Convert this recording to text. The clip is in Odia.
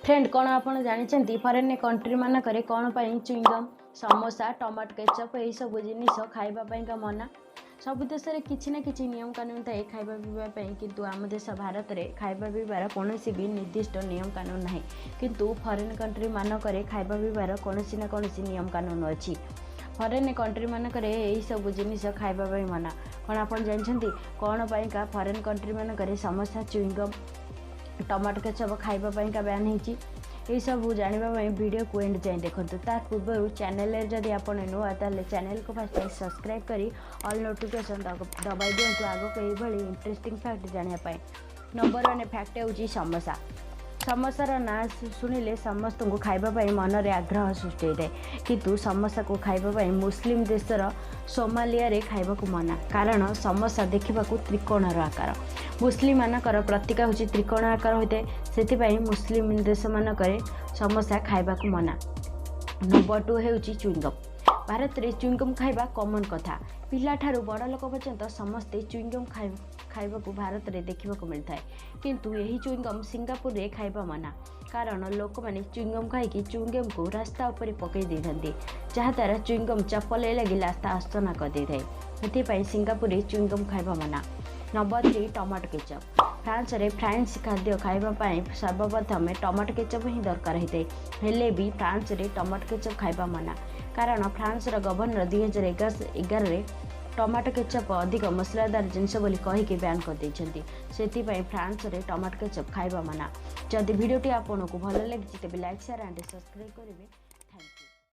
ଫ୍ରେଣ୍ଡ, କ'ଣ ଆପଣ ଜାଣିଛନ୍ତି ଫରେନ୍ କଣ୍ଟ୍ରିମାନଙ୍କରେ କ'ଣ ପାଇଁ ଚୁଇଙ୍ଗମ୍, ସମୋସା, ଟମାଟୋ କେଚପ୍ ଏହିସବୁ ଜିନିଷ ଖାଇବା ପାଇଁକା ମନା? ସବୁ ଦେଶରେ କିଛି ନା କିଛି ନିୟମ କାନୁନ ଥାଏ ଖାଇବା ପିଇବା ପାଇଁ, କିନ୍ତୁ ଆମ ଦେଶ ଭାରତରେ ଖାଇବା ପିଇବାର କୌଣସି ବି ନିର୍ଦ୍ଦିଷ୍ଟ ନିୟମ କାନୁନ ନାହିଁ। କିନ୍ତୁ ଫରେନ୍ କଣ୍ଟ୍ରିମାନଙ୍କରେ ଖାଇବା ପିଇବାର କୌଣସି ନା କୌଣସି ନିୟମ କାନୁନ ଅଛି। ଫରେନ୍ କଣ୍ଟ୍ରିମାନଙ୍କରେ ଏହିସବୁ ଜିନିଷ ଖାଇବା ପାଇଁ ମନା। କ'ଣ ଆପଣ ଜାଣିଛନ୍ତି କ'ଣ ପାଇଁକା ଫରେନ୍ କଣ୍ଟ୍ରିମାନଙ୍କରେ ସମୋସା, ଚୁଇଙ୍ଗମ୍, ଟମାଟୋ କେଚପ୍ ଖାଇବା ପାଇଁକା ବ୍ୟାନ୍ ହେଇଛି? ଏହିସବୁ ଜାଣିବା ପାଇଁ ଭିଡ଼ିଓକୁ ଏଣ୍ଡ ଯାଏଁ ଦେଖନ୍ତୁ। ତା ପୂର୍ବରୁ ଚ୍ୟାନେଲରେ ଯଦି ଆପଣ ନୂଆ, ତାହେଲେ ଚ୍ୟାନେଲକୁ ଫାଷ୍ଟ ସବସ୍କ୍ରାଇବ୍ କରି ଅଲ୍ ନୋଟିଫିକେସନ୍ ଦବାଇ ଦିଅନ୍ତୁ ଆଗକୁ ଏଇଭଳି ଇଣ୍ଟରେଷ୍ଟିଂ ଫ୍ୟାକ୍ଟ ଜାଣିବା ପାଇଁ। ନମ୍ବର 1 ଫ୍ୟାକ୍ଟ ହେଉଛି ସମୋସା। ସମୋସାର ନାଁ ଶୁଣିଲେ ସମସ୍ତଙ୍କୁ ଖାଇବା ପାଇଁ ମନରେ ଆଗ୍ରହ ସୃଷ୍ଟି ହୋଇଥାଏ, କିନ୍ତୁ ସମୋସାକୁ ଖାଇବା ପାଇଁ ମୁସଲିମ ଦେଶର ସୋମାଲିଆରେ ଖାଇବାକୁ ମନା। କାରଣ ସମୋସା ଦେଖିବାକୁ ତ୍ରିକୋଣର ଆକାର। ମୁସଲିମମାନଙ୍କର ପ୍ରତୀକ ହେଉଛି ତ୍ରିକୋଣ ଆକାର ହୋଇଥାଏ, ସେଥିପାଇଁ ମୁସଲିମ ଦେଶମାନଙ୍କରେ ସମୋସା ଖାଇବାକୁ ମନା। ନମ୍ବର 2 ହେଉଛି ଚୁଇଙ୍ଗମ୍। ଭାରତରେ ଚୁଇଙ୍ଗମ୍ ଖାଇବା କମନ୍ କଥା। ପିଲାଠାରୁ ବଡ଼ ଲୋକ ପର୍ଯ୍ୟନ୍ତ ସମସ୍ତେ ଚୁଇଙ୍ଗମ୍ ଖାଇବାକୁ ଭାରତରେ ଦେଖିବାକୁ ମିଳିଥାଏ। କିନ୍ତୁ ଏହି ଚୁଇଙ୍ଗମ୍ ସିଙ୍ଗାପୁରରେ ଖାଇବା ମନା। କାରଣ ଲୋକମାନେ ଚୁଇଙ୍ଗମ୍ ଖାଇକି ଚୁଇଙ୍ଗମ୍କୁ ରାସ୍ତା ଉପରେ ପକାଇ ଦେଇଥାନ୍ତି, ଯାହାଦ୍ୱାରା ଚୁଇଙ୍ଗମ୍ ଚପଲରେ ଲାଗି ରାସ୍ତା ଅସନା କରିଦେଇଥାଏ। ସେଥିପାଇଁ ସିଙ୍ଗାପୁରରେ ଚୁଇଙ୍ଗମ୍ ଖାଇବା ମନା। Number 3, tomato ketchup. ଫ୍ରାନ୍ସରେ ଫ୍ରେଞ୍ଚ ଖାଦ୍ୟ ଖାଇବା ପାଇଁ ସର୍ବପ୍ରଥମେ ଟମାଟୋ କେଚପ୍ ହିଁ ଦରକାର ହୋଇଥାଏ। ହେଲେ ବି ଫ୍ରାନ୍ସରେ ଟମାଟୋ କେଚପ୍ ଖାଇବା ମନା। କାରଣ ଫ୍ରାନ୍ସର ଗଭର୍ଣ୍ଣର 2011ରେ ଟମାଟୋ କେଚପ୍ ଅଧିକ ମସଲାଦାର ଜିନିଷ ବୋଲି କହିକି ବ୍ୟାନ୍ କରିଦେଇଛନ୍ତି। ସେଥିପାଇଁ ଫ୍ରାନ୍ସରେ ଟମାଟୋ କେଚପ୍ ଖାଇବା ମନା। ଯଦି ଭିଡ଼ିଓଟି ଆପଣଙ୍କୁ ଭଲ ଲାଗିଛି, ତେବେ ଲାଇକ୍, ସେୟାର ଆଣ୍ଡ ସବସ୍କ୍ରାଇବ୍ କରିବେ।